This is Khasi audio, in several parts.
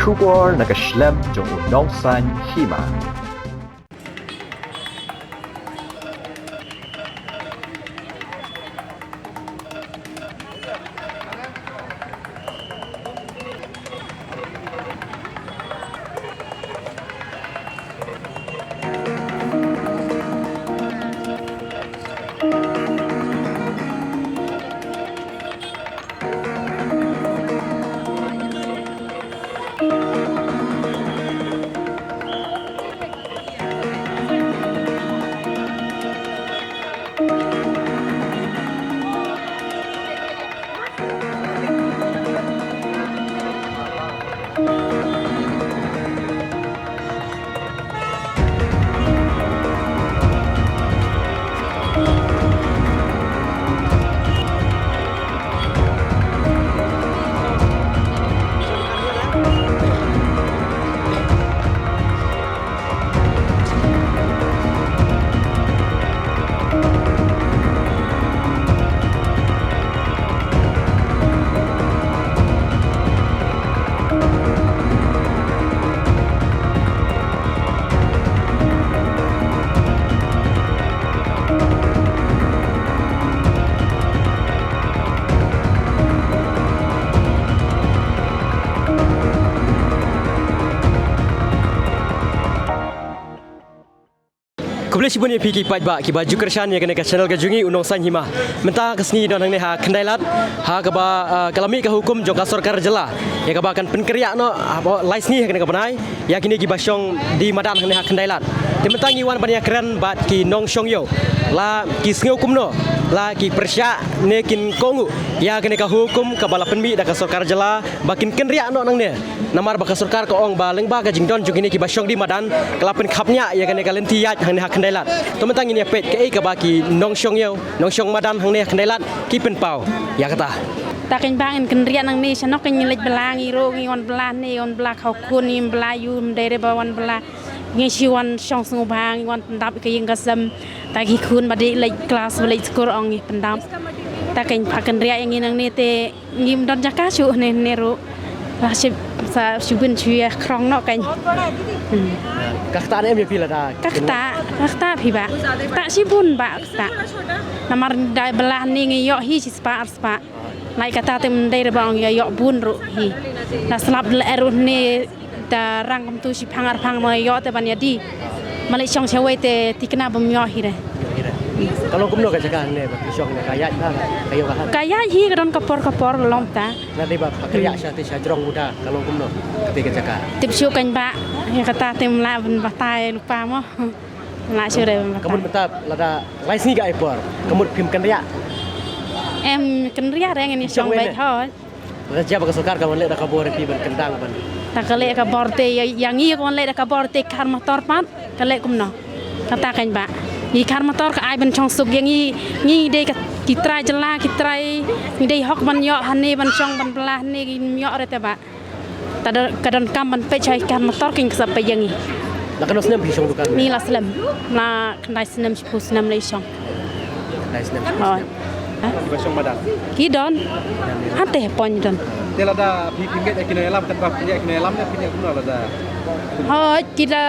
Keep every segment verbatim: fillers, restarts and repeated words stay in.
Khubor na ka shlem jong u Nongsaiñ Hima. Khublei shibun ïa phi ki paidbah kiba ju kyrshan ïa kane ka channel ka jong ngi u Nongsaiñ Hima. Mynta ka sngi don hangne ha Khyndai Lad ha kaba, ah, ka la mih ka hukum jong ka sorkar jylla ïa kaba kan pynkynriah noh, ah, ba lai sngi ha kane ka bnai ïa kine kiba shong die madan hangne ha Khyndai Lad. Te mynta ngi wan ban ïakren bad ki nongshong ïew, la ki sngew kumno, la ki pyrshah ne kin kohnguh ïa kane ka hukum kaba la pynmih da ka sorkar jylla ba kin kynriah noh nangne. Namar ba ka sorkar ka ong ba lyngba ka jingdon jong kine kiba shong die madan ka la pynkhapngiah ïa kane ka lynti ïaid hangne ha Khyndai Lad. To mynta ngin ïa peit kaei kaba ki nongshong ïew, nongshong madan hangne ha Khyndai Lad ki pynpaw ïa kata. Ta kein ba ngin kynriah nangne, shano kein ngi leit bylla, ngi ruh ngi wan bylla ne, wan bylla khaw khun, ngi bylla ïu, ym dei re ba wan bylla. Ngi shu wan shong sngewbha, ngi wan pyndap ïa ka ïing ka sem. Ta ki khun ba dei leit klas, ba leit skul, ong ngi pyndap. Ta kein ba kynriah ïa ngi nangne te ngim don jaka shuh ne, ne ruh. Lah shi, sa shibun shu ïa khrong noh kein. Hmm. Ka ktah ne em ïa phi lada? Ka ktah, ka ktah phi bah. Ktah shibun bah, ktah. Namar da bylla ne ngi ïoh hi shi spah ar spah. Lai kata te ym dei re ba ong ïa ïoh bun ruh hi. Da slap da lyer ruh ne. Da rang kumtu shiphang arphang ma ïoh te ban ïa die. Ma leit shong shawei te thikna bym ïoh hi re. Ka long kumno ka jaka hangne ba phi shong ne, ka ïaid ba ka ïoh ka hat? Ka ïaid hi, ka don ka por ka por, long ta. Nga dei ba pha kynriah sha te sha jrong muda, ka long kumno kata ka jaka? Tip shuh kein ba ïa kata te ym lah ban batai lypa mo. Lah shuh re ban batai. Ka mut mynta lada lai sngi ka ai por, ka mut phim kynriah? Em kynriah re, ngin ïa shong beit hoi. Lada jia ba ka sorkar ka wan leh da ka bor ïa phi ban kyndang ban. Ta ka leh ka bor te ïa, ïa ngi ka wan leh da ka bor te khar motor pat ka leh kumno. Kata kein ba. Ngi khar motor ka ai ban shong suk ïa ngi, ngi dei ka, ki trai jylla, ki trai, ngi dei hok ban ïoh hangne ban shong ban bylla hangne, ngim ïoh re te ba. Ta don, ka donkam ban peit shai khar motor kein ka sa peit ïa ngi. La katno snem phi shong dukan? Ngi la slem. La khyndai snem. Phew snem lei shong. Khyndai snem. Oh. Hah? Kiba shong madan? Ki don. Hangtei ha point don. Te lada phi, phi ngeit ïa ki nongïalam, katba pynïaid ki nongïalam ne pynïaid kumno lada? Hooid, ki da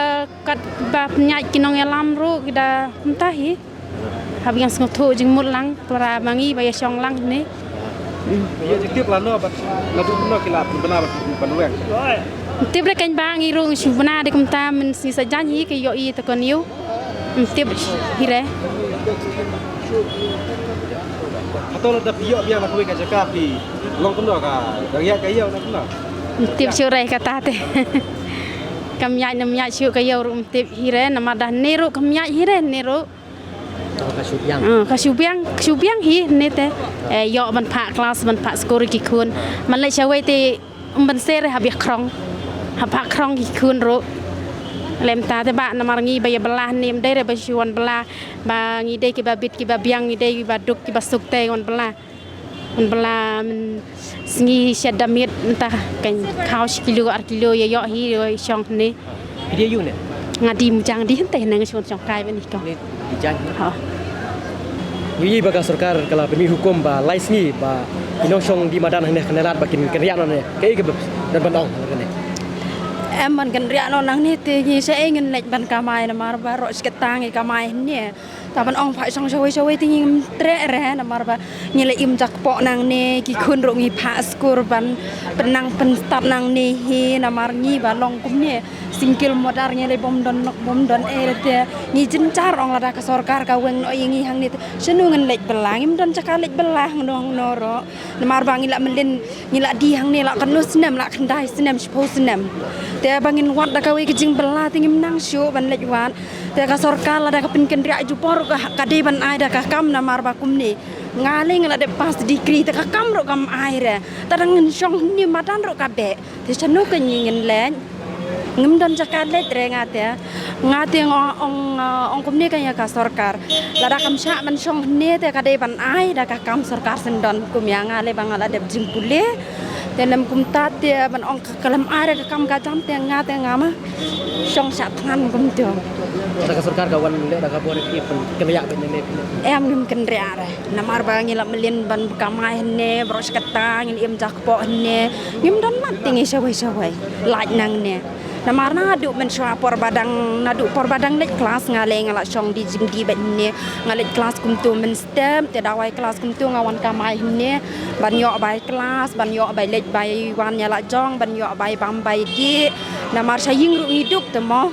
katba pynïaid ki nongïalam ruh ki da kumta hi. Hap ïeng sngewthuh jingmut lang para ma ngi ba ïa shong lang ne. Ïa jingtip lano bad naduh kumno ki la pynbna ban, ban weng? Tip re kein ba ngi ruh ngi shu bna de kumta, mynsngi sa jan hi ki ïoh i te kon ïew. Ym tip hi re. Hato lada phi ïoh biang na kawei ka jaka phi long kumno, ka dang ïaid ka ïew na kumno? Ym tip shuh re kata te. Kam ïaid ne ym ïaid shuh ka ïew ruh ym tip hi re, namar da ne ruh kam ïaid hi re ne ruh. Ka shu biang. Ah, ka shu biang, ka shu biang hi ne te. Eh, ïoh ban phah klas, ban phah skul ki khun. Man leit shawei te ym ban seh re, hap ïa khrong. Hap phah khrong ki khun ruh. Lem ta te ba namar ngi ba ïa bylla ne ym dei re ba shu wan bylla. Ba ngi dei kiba bit kiba biang, ngi dei kiba duk kiba suk te wan bylla. Wan bylla mynsngi shet da miet mynta kein khaw shi kilo ar kilo ïa ïoh hi ïa shong ne. Phi die aïu ne? Nga die mjang, die hangtei ne, nga shong shong kai bad ni kong. Ne die jaiñ. Ha. Ngi ïohi ba ka sorkar ka la pynmih hukum ba lai sngi ba ki nongshong die madan hangne ha Khyndai Lad ba kin kynriah noh ne. Kaei kaba don ban ong hangne? Em ban kynriah noh nangne te ngi sha ei ngin leit ban kamai namar ba baroh shi katta ngi kamai hangne. Te ban ong phah shong shawei shawei te ngim treh re namar ba ngi la im jakpoh nangne, ki khun ruh ngi phah skur ban pynnang pynstad nangne hi namar ngi ba long kumne single mother ngi lei bym don nok bym don ei re te ngi jynjar ong lada ka sorkar ka weng noh ïa ngi hangne te shano ngin leit bylla, ngim don jaka leit bylla hangno hangno ruh. Namar ba ngi la mlien, ngi la die hangne la katno snem, la khyndai snem, shiphew snem. Te ba ngin wad da kawei ka jingbylla te ngim nang shuh ban leit wad. Te ka sorkar lada ka pynkynriah jubor ka, ka dei ban ai da ka kam namar ba kumne. Nga lei nga la dep pass degree te ka kam ruh kam ai re. Te dang ngin shong hangne madan ruh ka beh. Te shano ka ngi ngin leit. Ngim don jaka leit re nga te. Nga te nga ong, ong kumne ka ïa ka sorkar. Lada kam shah ban shong hangne te ka dei ban ai da ka kam sorkar syndon kum ïa nga lei ba nga la dep jingpule. Te lem kumta te ban ong ka khlem ai re ka kam ka jam te nga te nga ma shong shah thngan kumto. Lada ka sorkar ka wan leh da ka bor ki pynkynriah bad ne ne. Em ngim kynriah re. Namar ba ngi la mlien ban kamai hangne, baroh shi katta ngin im jakpoh hangne. Ngim don mat te ngi shawei shawei. Lait nangne. Namar naduh mynshuwa por ba dang, naduh por ba dang leit klas nga lei nga la shong die jingdie bad hangne. Nga leit klas kumto mynstep, te da wai klas kumto nga wan kamai hangne. Ban ïoh bai klas, ban ïoh bai leit bai wan ïa la jong, ban ïoh bai bam bai dih. Namar sha ïing ruh ngi duk te mo.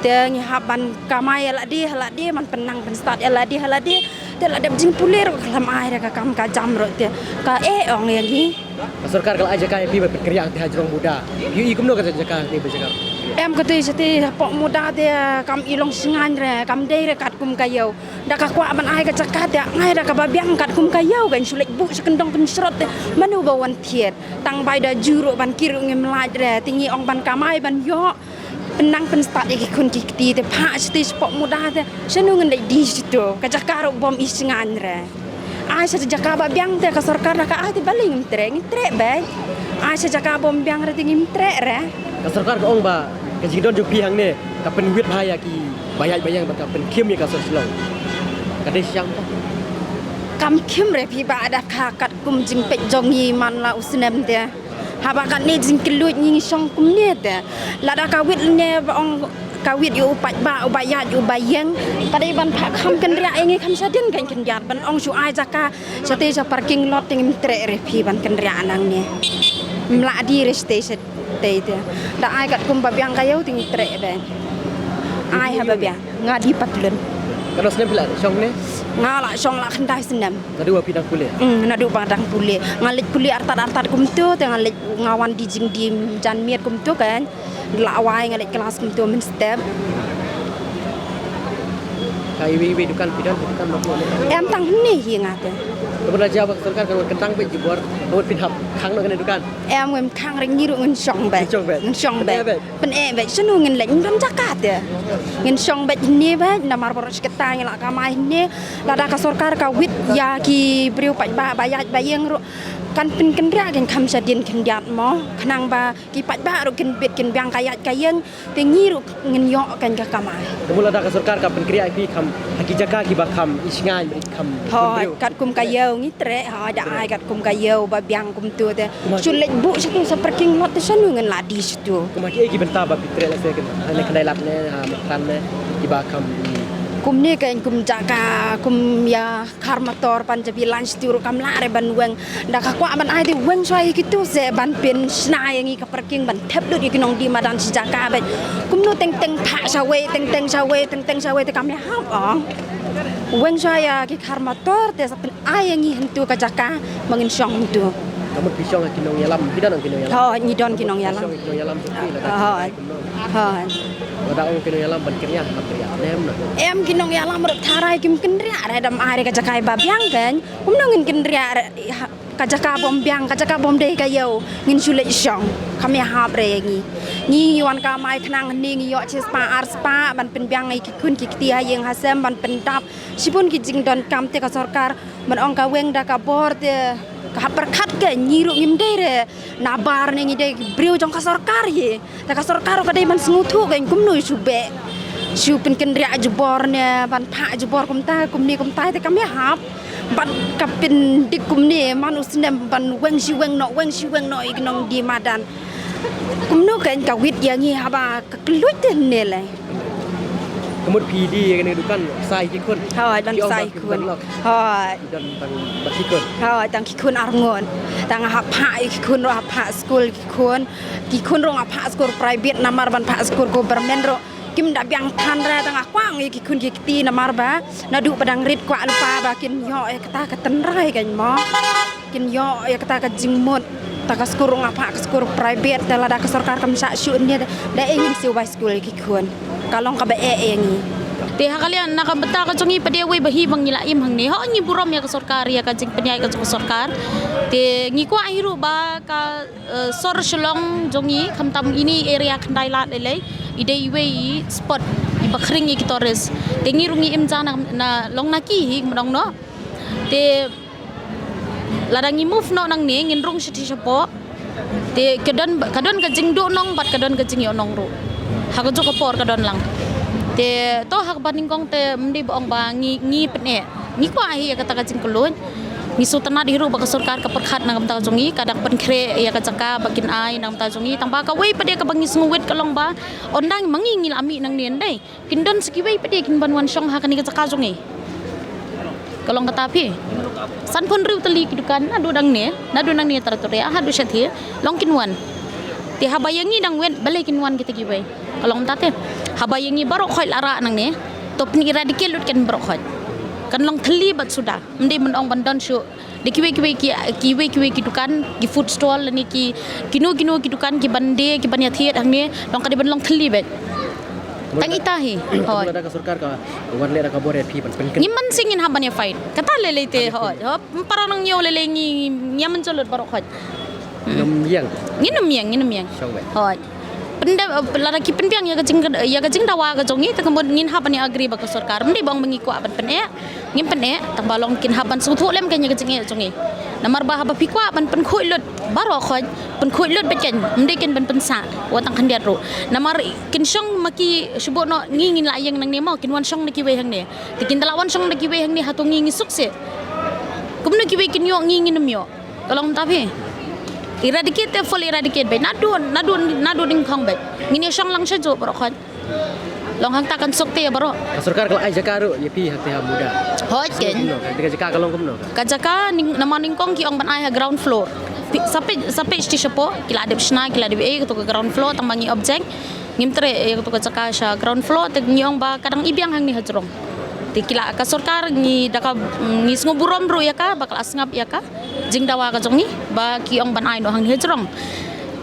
Te ngi hap ban kamai ïa lade ha lade, ban pynnang pynstad ïa lade ha lade. Te la dep jingpule ruh khlem ai re ka kam ka jam ruh te ka eh ong ïa ngi. Ka sorkar ka la ai jaka ïa phi ba pynkynriah te ha jrong muda. Ïohi kumno ka jaka te ba jaka. Em kata shatei hapoh muda te kam i long shngaiñ re, kam dei re katkum ka ïew. Da ka kwah ban ai ka jaka te ai da kaba biang katkum ka ïew kan shu leit buh sha kyndong kynshrot te mano ba wan thied. Tang bai da ju ruh ban kiew ruh ngim lait re, te ngi ong ban kamai ban ïoh. Pynnang pynstad ïa ki khun ki kti te phah shatei shapoh muda te shano ngin leit die shato ka jaka ruh bym i shngaiñ re. Ai sha jaka ba biang te ka sorkar da ka ai te balei ngim treh, ngim treh bad. Ai sha jaka bym biang re te ngim treh re. Ka sorkar ka ong ba ka jingdon jong phi hangne ka pynwit bha ïa ki ba ïaid ba ïeng bad ka pynkhim ïa ka sor Shillong. Ka dei shisha. Kam khim re phi ba da ka katkum jingpeit jong ngi man la u snem te. Haba katne jingkylluid ngi ngi shong kumne te. Lada ka wit ne ba ong ka wit ïa u paidbah u ba ïaid u ba ïeng. Ka dei ban phah kham kynriah ïa ngi kham shadien kan khyndiat ban ong shu ai jaka shatei sha parking lot te ngim treh re phi ban kynriah nangne. Mla die re shatei shatei te. Da ai katkum ba biang ka ïew te ngim treh bad. Ai ha ba biang. Nga die patlun. Katno snem phi la shong ne? Nga la shong la khyndai snem. Naduh ba phi dang pule? Mm, naduh ba dang pule. Nga leit pule artat artat kumto te nga leit nga wan die jingdie jan miet kumto kan. La wai nga leit klas kumto mynstep. Ka iwei iwei dukan phi don, dukan ba pule? Em tang hangne hi nga te. Te ba la jia ba ka sorkar ka kyntang bad jubor, ba phin hap khang noh kane dukan? Em ngim khang re ngi ruh ngin shong bad. Ngin shong bad. Ngin shong bad. Pyneh bad. Pyneh bad shano ngin leit ngim don jaka te. Ngin shong bad hangne bad namar baroh shi katta ngi la kamai hangne. Lada ka sorkar ka wit ïa ki briew paidbah ba ïaid ba ïeng ruh kan pynkynriah kan kham shadien khyndiat mo. Khnang ba ki paidbah ruh kin bit kin biang ka ïaid ka ïeng te ngi ruh ngin ïoh kan ka kamai. Te mut lada ka sorkar ka pynkynriah ïa phi kham ha ki jaka kiba kham i shngaiñ bad kham. Hooid, katkum ka ïew ngi treh, hooid, da ai katkum ka ïew ba biang kumto te. Shu leit buh shato sha parking lot te shano ngin la die shato. Kum ha kiei ki bynta ba phi treh lehse kin ha ne khyndai lad ne ha Mathran ne kiba kham. Kumne kan kum jaka kum ïa Khar Mator, Punjabi Line shato ruh kam lah re ban weng. Da ka kwah ban ai te weng shuwa ïa kito se ban pynshna ïa ngi ka parking ban thep lut ïa ki nongdie madan shi jaka bad. Kumno teng teng phah shawei, teng teng shawei, teng teng shawei te kam ïahap ong. Weng shuwa ïa ki Khar Mator te sa pyn ai ïa ngi hangto ka jaka ba ngin shong hangto. Ka mut phi shong ha ki nongïalam, phi don ki nongïalam? Hooid, ngi don ki nongïalam. Shong ha ki nongïalam jong phi lada. Hooid. Hooid. Lada ong ki nongïalam ban kynriah, ban kynriah. Em, em ki nongïalam ruh tharai kim kynriah re, da ai re ka jaka ba biang kan. Kumno ngin kynriah re, ha, ka jaka bym biang, ka jaka bym dei ka ïew, ngin shu leit shong. Kam ïahap re ïa ngi. Ngi wan kamai khnang hangne ngi ïoh shispah arspah ban pynbiang ïa ki khun ki kti ha ïing ha sem ban pyndap. Shibun ki jingdonkam te ka sorkar ban ong ka weng da ka bor te ka hap pyrkhat ka ngi ruh ngim dei re nabar ne ngi dei briew jong ka sorkar hi. Te ka sorkar ruh ka dei ban sngewthuh ka kumno shu beh. Shu pynkynriah jubor ne ban phah jubor kumta kumne kumta te kam ïahap. Ban ka pyndik kumne man u snem ban weng shi weng noh, weng shi weng noh ïa ki nongdie madan. Kumno kan ka wit ïa ngi haba ka klut te ne le. Ka mut phi die ïa kane ka dukan, sa ïa ki khun. Hoi, ban sa ïa ki khun. Hoi. Hoi, tang ki khun arngut. Tang ha phah ïa ki khun ruh, ha phah skul ki khun. Ki khun ruh ha phah skul private namar ban phah skul government ruh kim da biang than re, tang ha kwah ïa ki khun ki kti namar ba naduh ba dang rit kwah lypa ba kin ïoh ïa kata ka tynrai kan mo. Kin ïoh ïa kata ka jingmut. Ta ka skul ruh ha phah ka skul private, te lada ka sorkar kam shah shuh ne da, da ei ngin siew bai skul ïa ki khun. Ka long kaba eh ïa ngi. Te ha ka liang na ka bynta ka jong ngi pat de wei ba hi ba ngi la im hangne, hooid ngi burom ïa ka sorkar ïa ka jingpynïaid ka jong ka sorkar. Te ngi kwah hi ruh ba ka sor Shillong jong ngi, khamtam ine i area Khyndai Lad lei lei, i dei iwei i spot iba khring ïa ki tourist. Te ngi ruh ngi im ja na long na ki hi, mdong noh. Te lada ngi move noh nangne ngin rung shithi shapoh. Te ka don ka jingduhnong bad ka don ka jingïohnong ruh. Ha ka juk ka por ka don lang. Te to ha kaba nyngkong te ym dei ba ong ba ngi ngi pyneh. Ngi kwah hi ïa kata ka jingkylluid. Ngi sngewtynnad hi ruh ba ka sorkar ka pyrkhat na ka bynta jong ngi, ka dang pynkhreh ïa ka jaka ba kin ai na ka bynta jong ngi, tang ba kawei pat de kaba ngi sngewwit ka long ba ynda ma ngi ngi la mih nangne ndei. Kin don sa kiwei pat de kin ban wan shong ha kane ka jaka jong ngi. Ka long kata phi. Sanphew hynriew tylli ki dukan naduh nangne, naduh nangne Taraturiah haduh shathie long kin wan. Te haba ïa ngi dang wit balei kin wan kita kiwei. Ka long kata te. Haba ïa ngi baroh khoit la rah nangne. To pyn-eradicate lut kan baroh khoit. Kan long thylli bad suda. Ym dei ban ong ban don shuh. Da kiwei kiwei ki kiwei kiwei ki dukan, ki food stall lane ki kino kino ki dukan ki ban die ki ban ïathied hangne, long ka dei ban long thylli beit. Tang ita hi. Hoi. Lada ka sorkar ka wan leh da ka bor ïa phi ban pynken. Ngim ban sing ngin hap ban ïa fight. Kata lei lei te hoi. Hop, para nang ñiew lei lei ngi ngi mynjulot baroh hoi. Ngim ïeng. Ngin ym ïeng, ngin ym ïeng. Shong beit. Hoi. Pynda lada ki pynbiang ïa ka jing ïa ka jingdawa ka jong ngi te ka mut ngin hap ban ïa agree ba ka sorkar. Ym dei ba ong ba ngi kwah ban pyneh. Ngim pyneh, tang ba long kin hap ban sngewthuh lem kein ïa ka jingeh jong ngi. Namar ba haba phi kwah ban pynkhuid lut baroh khoit, pynkhuid lut beit kein, ym dei kein ban pynsah wat tang khyndiat ruh. Namar kin shong ma ki shu bun noh ngi ngin la ïeng nangne mo, kin wan shong na kiwei hangne. Te kin da la wan shong na kiwei hangne hato ngi ngi suk seh. Kumno kiwei kin ïoh ngi ngin ym ïoh. Ka long mynta phi. Eradicate te full eradicate beit. Naduh naduh naduh nyngkong beit. Ngin ïa shong lang sha juh baroh khoit. Long hangta kan suk te baroh. Ka sorkar ka la ai jaka ruh ïa phi hangta ha Muda. Hooid kein. Kumno ka, ka jaka ka long kumno ka? Ka jaka ning, namar nyngkong ki ong ban ai ha ground floor. Phi, sa peit, sa peit shatei shapoh, ki la dep shna, ki la dep ei kato ka ground floor, tang ba ngi object. Ngim treh ïa kato ka jaka sha ground floor, te ngi ong ba ka dang ibiang hangne ha jrong. Te ki la ka sorkar ngi da ka, ngi sngew burom ruh ïa ka, ba ka la sngap ïa ka jingdawa ka jong ngi ba ki ong ban ai noh hangne ha jrong.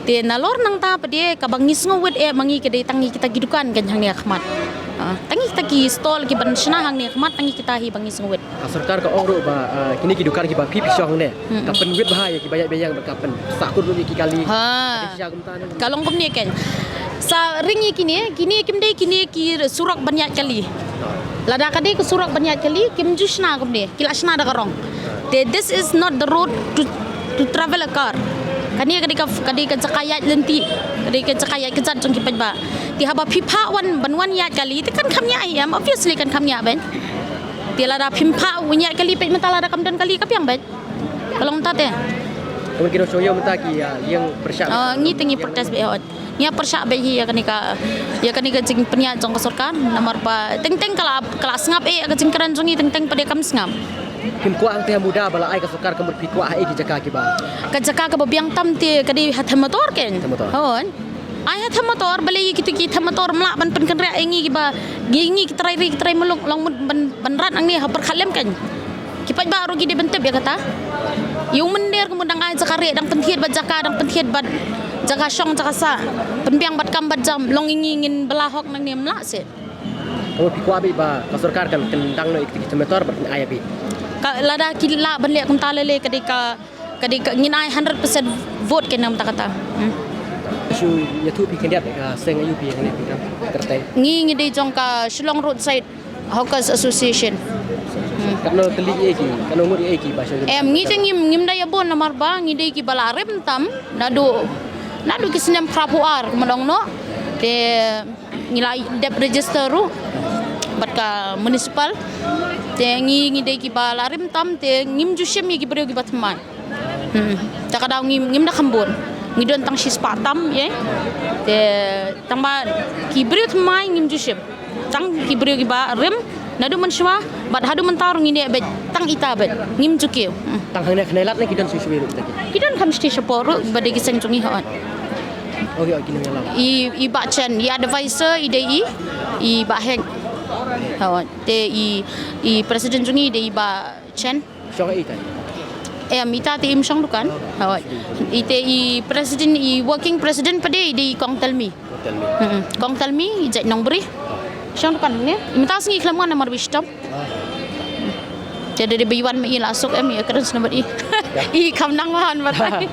Te nalor nangta pat de kaba ngi sngewwit eh ma ngi ka dei tang ïa kita ki dukan kein hangne ha khmat. Ah, tang ïa kita ki stall ki ban shna hangne ha khmat, tang ïa kita hi ba ngi sngewwit. Ka sorkar ka ong ruh ba, ah, kine ki dukan kiba phi phi shong hangne, ka pynwit bha ïa kiba ïaid ba ïeng bad ka pynsah kur ruh ïa ki kali. Ha. Ka dei shisha kumta ne? Ka long kumne kein. Sa ring ïa kine, kine kim dei kine ki surok ban ïaid kali. Lada ka dei ka surok ban ïaid kali, kim ju shna kumne, ki la shna da ka rong. Te this is not the road to, to travel a car. Kane ka dei ka, ka dei ka jaka ïaid lynti, ka dei ka jaka ïaid kjat jong ki paidbah. Te haba phi phah wan ban wan ïaid kali, te kan kham ñiah hi em, obviously kan kham ñiah beit. Te lada phim phah wan ïaid kali peit mynta lada kam don kali ka biang beit. Ka long mynta te. Ka mut ki nongshong ïew mynta ki, ah, ïeng pyrshah. Ah, ngi te ngi protest beit hooid. Ngi ïa pyrshah beit hi ïa kane ka, ïa kane ka jingpynïaid jong ka sorkar. Namar ba teng teng ka la, ka la sngap eh ïa ka jingkren jong ngi, teng teng pat de kam sngap. Phim kwah hangta ha Muda ba la ai ka sorkar, ka mut phi kwah ha ei ki jaka kiba? Ka jaka kaba biang tam te ka dei ha them motor kein. Them motor. Hooid. Ai ha them motor, balei ïa kito ki them motor ym lah ban pynkynriah ïa ngi kiba, ïa ngi ki trai ri ki trai muluk, long mut ban, ban rat hangne ha pyrkhat lem kein. Ki paidbah ruh ki dei ban tip ïa kata. Ïa u mynder ka mut dang ai jaka rieh, dang pynthied bad jaka, dang pynthied bad jaka shong jaka sah, pynbiang bad kam bad jam, long ïa ngi ngin bylla hok nangne ym lah seh. Ka mut phi kwah beit ba ka sorkar kan kyndang noh ïa kito ki them motor bad kan ai ïa phi? Ka, lada ki lah ban leh kumta lei lei ka dei ka Ka dei ka ngin ai hundred percent vote kein na bynta kata. Hmm. Shu ïathuh phi khyndiat ka seng aïu phi hangne phi kyrteng? Ngi ngi dei jong ka Shillong Roadside Hawkers Association. Hmm. Katno tylli ïa ki, katno ngut ïa ki ba shu? Em, ngi te ngim, ngim da ïa bun namar ba ngi dei kiba la rim tam naduh, naduh ki snem phra phew ar kumno nong noh. Te ngi la dep register ruh bad ka municipal. Te ngi ngi dei kiba la rim tam te ngim ju shim ïa ki briew kiba thymmai. Hmm. Ta ka daw ngim, ngim da kham bun. Ngi don tang shispah tam, ïa. Te tang ba ki briew thymmai ngim ju shim. Tang ki briew kiba rim naduh mynshuwa bad haduh mynta ruh ngi neh beit tang ita beit. Ngim ju kiew. Hmm. Tang hangne khnai lad ne ki don shisha ruh kita ki. Ki don kham shiti shapoh ruh ba dei ki seng jong ngi, hooid. Okay, okay, nang lam. I i Bah Chen, i advisor i dei i i Bah Heng. Hooid. Te i i president jong ngi i dei i Bah Chen. Shong ita. Em, ita te im shong dukan. Hooid. Ite i president, i working president pat de i dei i Kong Telmi. Hotel ni. Hmm. Kong Telmi i jait Nongbri. Shong dukan ne. Mynta sngi khlem wan namar ba i shitom. Te da dei ba i wan ma i la suk em, i kren sngewbha i. I kham nang wan batai.